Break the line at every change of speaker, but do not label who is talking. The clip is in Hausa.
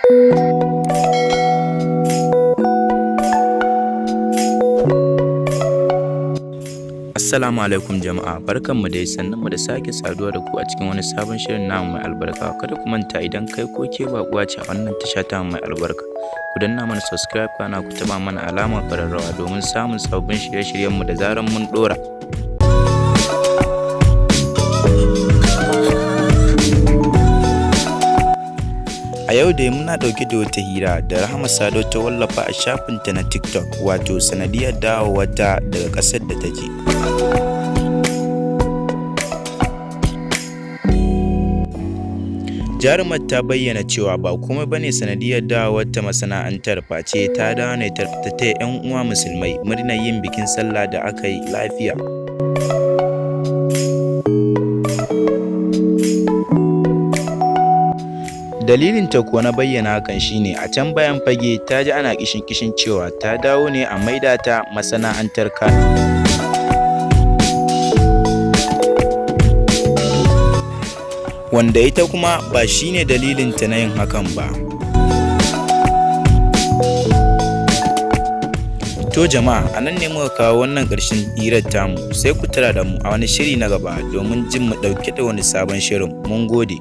Assalamu alaikum jama'a, barkanmu dai, sannunmu da sake saduwa da ku a cikin wani sabon shirin namu mai albarka. Kada ku manta, idan kai ko ke baƙuwa ce a wannan tasha tamu mai albarka, ku danna mana subscribe, kana ku taɓa mana alamar ƙararrawa domin samun sababbin shirye-shiryenmu da zarar mun ɗora. A yau dai muna ɗauke da wata hira da Rahama Sadau ta wallafa a shafinta na TikTok, wato sanadiyar dawowarta daga ƙasar da ta je. Jarumar ta bayyana cewa ba komai ba ne sanadiyar dawowarta masana'antar face ta dawo ne ta taya 'yan uwa musulmai murnar yin bikin sallah da aka yi lafiya. Dalilinta kuwa na bayyana hakan shi ne a can bayan fage ta ji ana kishin-kishin cewa ta dawo ne a maida ta masana'antar wanda ita kuma ba shi ne dalilinta na yin hakan ba. To jama'a, a nan ne muka kawo wannan ƙarshen hirar tamu, sai ku tara da mu a wani shiri na gaba domin jin mu ɗauke da wani sabon shirin. Mun gode.